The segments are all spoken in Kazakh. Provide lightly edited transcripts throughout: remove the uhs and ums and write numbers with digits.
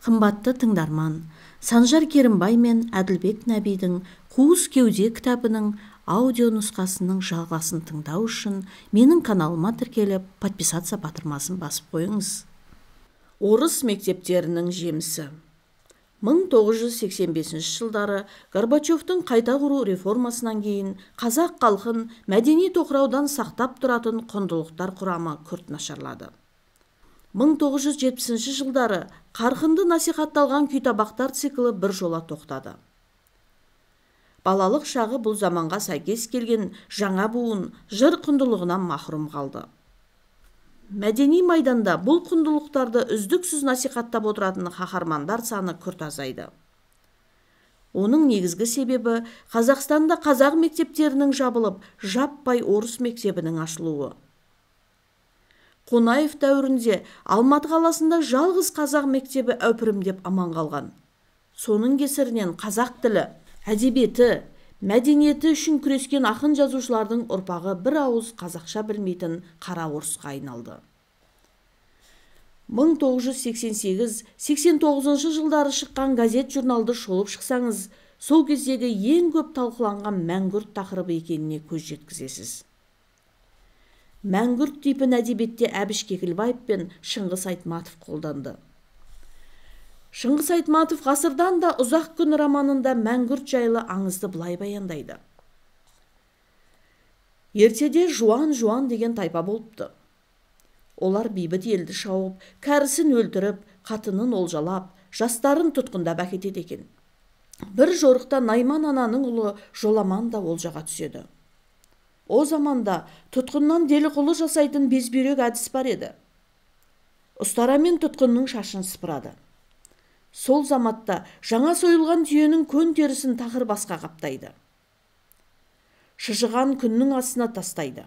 Қымбатты тыңдарман, Санжар Керімбай мен Әділбек Нәбидің «Қуыс кеуде» кітабының аудио нұсқасының жалғасын тыңдау үшін менің каналыма тіркеліп, подписаться батырмасын басып қойыңыз. Орыс мектептерінің жемісі. 1985 жылдары Горбачевтың қайта құру реформасынан кейін қазақ халқын мәдени тоқыраудан сақтап тұратын құндылықтар құрамы күрт нашарлады. 1970 жылдары қарқынды насихатталған күйтабақтар циклі бір жола тоқтады. Балалық шағы бұл заманға сәйкес келген жаңа буын жыр құндылығынан махрұм қалды. Мәдени майданда бұл құндылықтарды үздіксіз насихаттап отыратын қаһармандар саны күрт азайды. Оның негізгі себебі Қазақстанда қазақ мектептерінің жабылып, жаппай орыс мектебінің ашылуы. Қонаев дәуірінде Алматы қаласында жалғыз қазақ мектебі әупірімдеп аман қалған. Соның кесірінен қазақ тілі, әдебиеті, мәдениеті үшін күрескен ақын жазушылардың ұрпағы бір ауыз қазақша білмейтін қара орысқа айналды. 1988-89 жылдары шыққан газет-журналды шолып шықсаңыз, сол кездегі ең көп талқыланған мәңгүрт тақырыбы екеніне көз жеткізесіз. Мәңгүрт типін әдебиетте Әбіш Кекілбаев пен Шыңғыс Айтматов қолданды. Шыңғыс Айтматов «Ғасырдан да ұзақ күн» романында мәңгүрт жайлы аңызды былай баяндайды. Ертеде жуан-жуан деген тайпа болыпты. Олар бейбіт елді шауып, кәрісін өлтіріп, қатынын олжалап, жастарын тұтқындап әкетеді екен. Бір жорықта Найман ананың ұлы Жоламан да олжаға түседі. О заманда тұтқыннан деліқұлы жасайтын безбүйрек әдіс бар еді. Ұстарамен тұтқынның шашын сыпырады. Сол заматта жаңа сойылған түйенің көн терісін тақыр басқа қаптайды. Шыжыған күннің астына тастайды.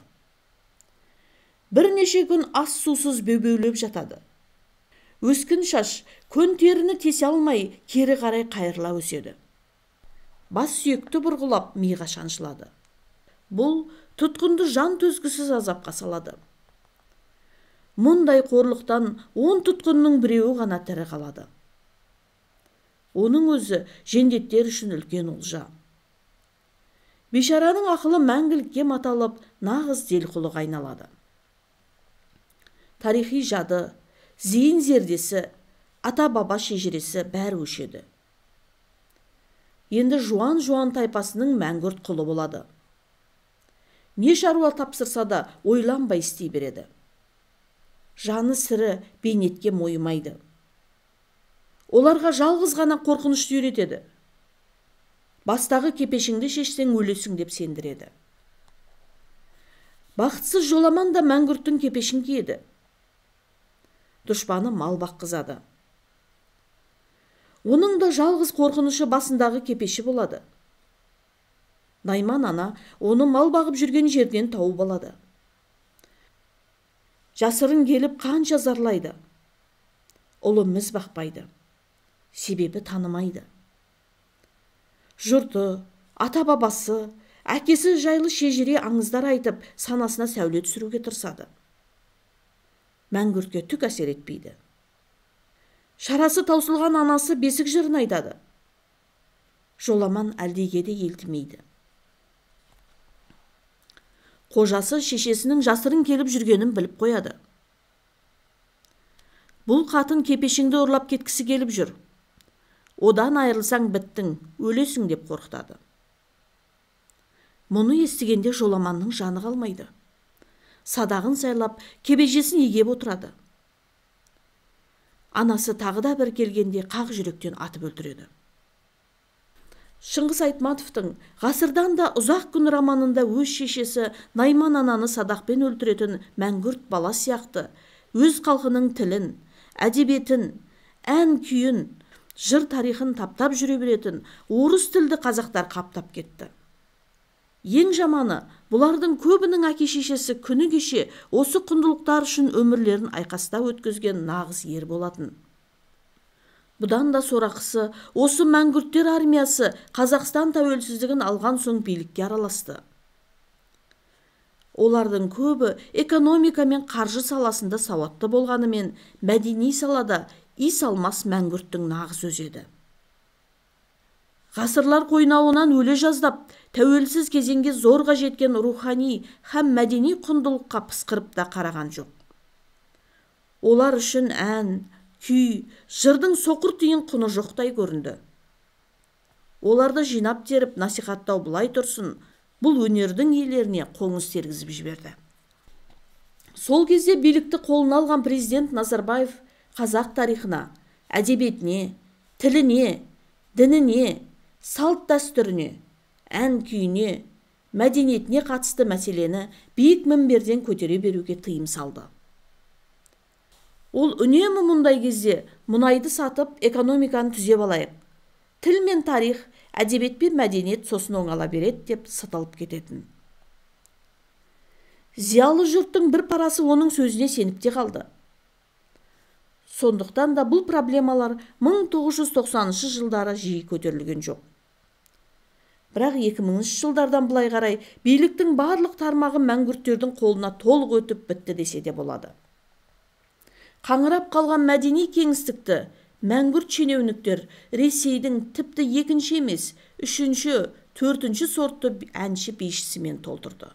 Бірнеше күн ас сусыз беубеулеп жатады. Өскін шаш көн теріні тесе алмай кері қарай қайырыла өседі. Бас сүйекті бұрғылап миға шаншылады. Бұл тұтқынды жан төзгісіз азапқа салады. Мұндай қорлықтан 10 тұтқынның біреуі ғана тірі қалады. Оның өзі жендеттер үшін үлкен олжа. Бейшараның ақылы мәңгілікке маталып, нағыз делқұлыға айналады. Тарихи жады, зейін зердесі, ата-баба шежіресі бәрі өшеді. Енді жуан-жуан тайпасының мәңгүрт құлы болады. Не шаруа тапсырса да ойланбай істей береді. Жаны сірі бейнетке мойымайды. Оларға жалғыз ғана қорқынышты үйретеді. Бастағы кепешіңді шешсең өлесің деп сендіреді. Бақытсыз Жоламан да мәңгүрттің кепешін киеді. Дұшпаны мал баққызады. Оның да жалғыз қорқынышы басындағы кепеші болады. Найман ана оны мал бағып жүрген жерден тауып алады. Жасырын келіп қанша зарлайды. Ұлы міз бақпайды. Себебі танымайды. Жұрты, ата-бабасы, әкесі жайлы шежіре аңыздар айтып, санасына сәуле түсіруге тырысады. Мәңгүртке түк әсер етпейді. Шарасы таусылған анасы бесік жырын айтады. Жоламан әлдеге де елтімейді. Қожасы шешесінің жасырын келіп жүргенін біліп қояды. Бұл қатын кепешіңді ұрлап кеткісі келіп жүр. Одан айырылсаң біттің, өлесің деп қорқытады. Мұны естігенде Жоламанның жаны қалмайды. Садағын сайлап, кебежесін егеп отырады. Анасы тағы да бір келгенде қақ жүректен атып өлтіреді. Шыңғыс Айтматовтың «Ғасырдан да ұзақ күн» романында өз шешесі Найман ананы садақпен өлтіретін мәңгүрт бала сияқты өз халқының тілін, әдебиетін, ән күйін, жыр тарихын таптап жүре беретін орыс тілді қазақтар қаптап кетті. Ең жаманы, бұлардың көбінің әке-шешесі күні кеше осы құндылықтар үшін өмірлерін айқаста өткізген нағыз ер болатын. Бұдан да сорақысы, осы мәңгүрттер армиясы Қазақстан тәуелсіздігін алған соң билікке араласты. Олардың көбі экономика мен қаржы саласында сауатты болғанымен, мәдени салада ис алмас мәңгүрттің нағыз өзі еді. Ғасырлар қойнауынан өле жаздап, тәуелсіз кезеңге зорға жеткен рухани һәм мәдени құндылыққа пысқырып та қараған жоқ. Олар үшін ән, күй, жырдың соқыр тиын құны жоқтай көрінді. Оларды жинап теріп насихаттау былай тұрсын, бұл өнердің иелеріне қоңыз тергізіп жіберді. Сол кезде билікті қолына алған президент Назарбаев қазақ тарихына, әдебиетіне, тіліне, дініне, салт дәстүріне, ән күйіне, мәдениетіне қатысты мәселені биік мінберден көтере беруге тыйым салды. Ол үнемі мұндай кезде мұнайды сатып, экономиканы түзеп алайық, тіл мен тарих, әдебиет пен мәдениет сосын оңала береді деп сытылып кететін. Зиялы жұрттың бір парасы оның сөзіне сеніп те қалды. Сондықтан да бұл проблемалар 1990 жылдары жиі көтерілген жоқ. Бірақ 2000 жылдардан былай қарай биліктің барлық тармағы мәңгүрттердің қолына толық өтіп бітті десе де болады. Қаңырап қалған мәдени кеңістікті мәңгүрт шенеуніктер Ресейдің тіпті екінші емес, үшінші, төртінші сортты әнші бишісімен толтырды.